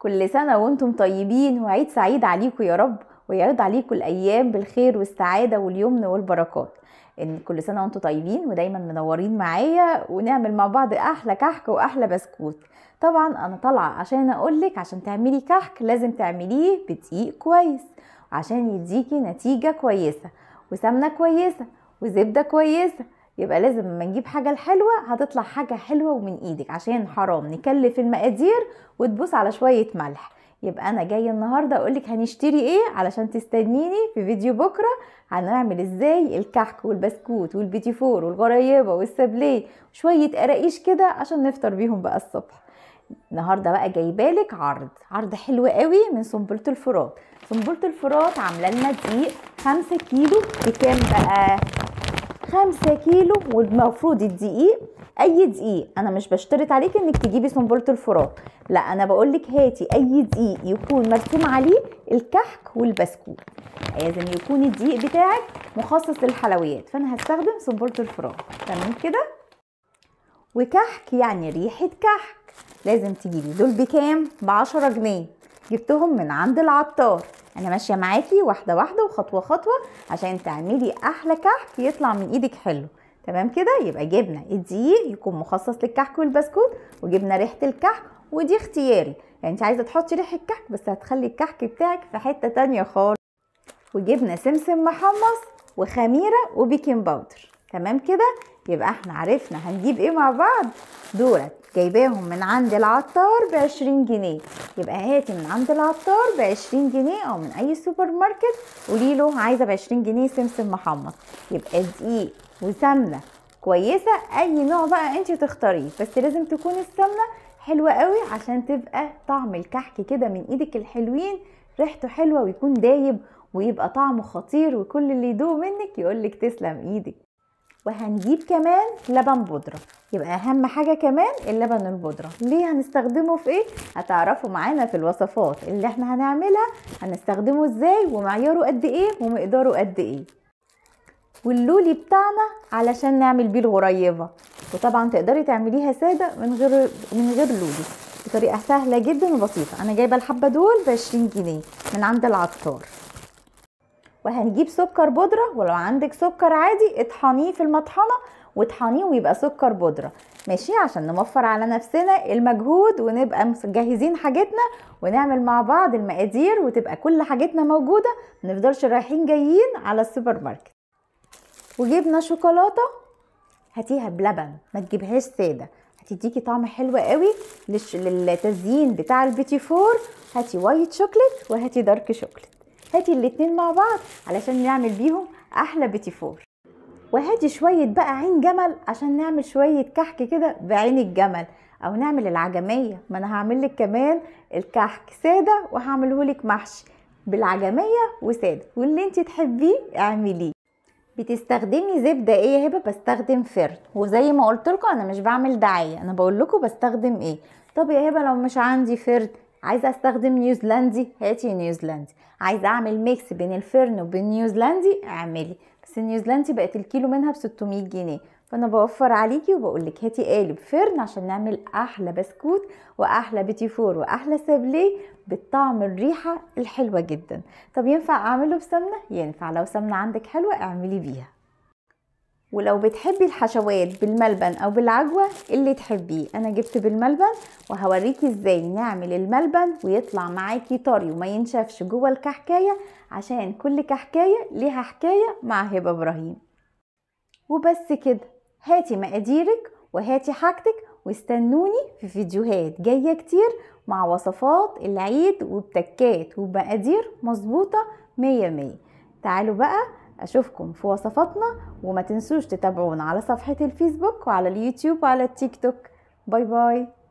كل سنة وانتم طيبين وعيد سعيد عليكم يا رب، ويعود عليكم الايام بالخير والسعادة واليمن والبركات. ان كل سنة وانتم طيبين ودايما منورين معايا، ونعمل مع بعض احلى كحك واحلى بسكوت. طبعا انا طالعه عشان اقولك عشان تعملي كحك لازم تعمليه بدقيق كويس عشان يديكي نتيجة كويسة وسمنه كويسة وزبده كويسة. يبقى لازم لما نجيب حاجة الحلوة هتطلع حاجة حلوة ومن ايدك، عشان حرام نكلف المقادير وتبوس على شوية ملح. يبقى انا جاية النهارده اقولك هنشتري ايه علشان تستنيني في فيديو بكره هنعمل ازاي الكحك والبسكوت والبيتي فور والغريبة والسابليه وشوية قراقيش كده عشان نفطر بيهم بقى الصبح. النهارده بقى جايبالك عرض حلو قوي من سنبلة الفرات. سنبلة الفرات عامله لنا دقيق 5 كيلو بكام بقى؟ 5 كيلو. والمفروض الدقيق اي دقيق، انا مش بشترط عليك انك تجيبي سنبلة الفرات، لا انا بقولك هاتي اي دقيق يكون مرسوم عليه الكحك والبسكوت، لازم يكون الدقيق بتاعك مخصص للحلويات، فانا هستخدم سنبلة الفرات. تمام كده. وكحك يعني ريحة كحك لازم تجيبي. دول بكام؟ ب10 جنيه، جبتهم من عند العطار. انا ماشية معاكي واحدة واحدة وخطوه خطوة عشان تعملي احلى كحك يطلع من ايدك حلو. تمام كده. يبقى جبنا الدقيق يكون مخصص للكحك والبسكوت، وجبنا ريحه الكحك، ودي اختياري، يعني انت عايزه تحطي ريحه كحك بس هتخلي الكحك بتاعك في حتة تانية خالص. وجبنا سمسم محمص وخميره وبيكنج باودر. تمام كده. يبقى احنا عرفنا هنجيب ايه مع بعض. دولت جايباهم من عند العطار ب20 جنيه. يبقى هاتي من عند العطار ب20 جنيه او من اي سوبر ماركت، قولي له عايزه ب20 جنيه سمسم محمص. يبقى دقيق وسمنه كويسة، اي نوع بقى انت تختاريه، بس لازم تكون السمنة حلوة قوي عشان تبقى طعم الكحك كده من ايدك الحلوين، ريحته حلوة ويكون دايب ويبقى طعمه خطير، وكل اللي يدوق منك يقولك تسلم ايدك. وهنجيب كمان لبن بودرة. يبقى اهم حاجة كمان اللبن البودرة. ليه هنستخدمه في ايه؟ هتعرفوا معانا في الوصفات اللي احنا هنعملها هنستخدمه ازاي ومعياره قد ايه ومقداره قد ايه. واللولي بتاعنا علشان نعمل بيه الغريبة، وطبعا تقدري تعمليها سادة من غير لولي بطريقة سهلة جدا وبسيطة. انا جايبة الحبة دول ب20 جنيه من عند العطار. وهنجيب سكر بودرة، ولو عندك سكر عادي اطحنيه في المطحنة واطحنيه ويبقى سكر بودرة، ماشي، عشان نوفر على نفسنا المجهود ونبقى مجهزين حاجتنا ونعمل مع بعض المقادير وتبقى كل حاجتنا موجودة، منفضلش رايحين جايين على السوبر ماركت. وجبنا شوكولاتة، هاتيها بلبن ما تجيبهاش سادة، هتديكي طعم حلو قوي للتزيين بتاع البيتي فور. هاتي white chocolate وهاتي dark chocolate، هاتي الاتنين مع بعض علشان نعمل بيهم احلى بيتي فور. وهاتي شوية بقى عين جمل عشان نعمل شوية كحك كده بعين الجمل، او نعمل العجمية. ما انا هعمل لك كمان الكحك سادة وهعمله لك محشي بالعجمية وسادة، واللي انت تحبيه اعمليه. بتستخدمي زبدة ايه يا هبة؟ بستخدم فرن، وزي ما قلت لكم انا مش بعمل دعاية، انا بقول لكم بستخدم ايه. طب يا هبة لو مش عندي فرن عايزه استخدم نيوزيلندي، هاتي نيوزيلندي. عايزه اعمل mix بين الفرن وبين نيوزيلندي، اعملي، بس النيوزيلندي بقت الكيلو منها ب 600 جنيه، فانا بوفر عليكي وبقول لك هاتي قالب فرن عشان نعمل احلى بسكوت واحلى بيتي فور واحلى سابليه بالطعم الريحة الحلوة جدا. طب ينفع اعمله بسمنه؟ ينفع، لو سمنه عندك حلوة اعملي بيها. ولو بتحبي الحشوات بالملبن او بالعجوه اللي تحبيه، انا جبت بالملبن وهوريكي ازاي نعمل الملبن ويطلع معاكي طري وما ينشفش جوه الكحكايه، عشان كل كحكايه ليها حكاية مع هبه ابراهيم. وبس كده، هاتي مقاديرك وهاتي حاجتك واستنوني في فيديوهات جاية كتير مع وصفات العيد وبتكات ومقادير مظبوطة 100 100. تعالوا بقى اشوفكم في وصفاتنا، وما تنسوش تتابعونا على صفحة الفيسبوك وعلى اليوتيوب وعلى التيك توك. bye bye.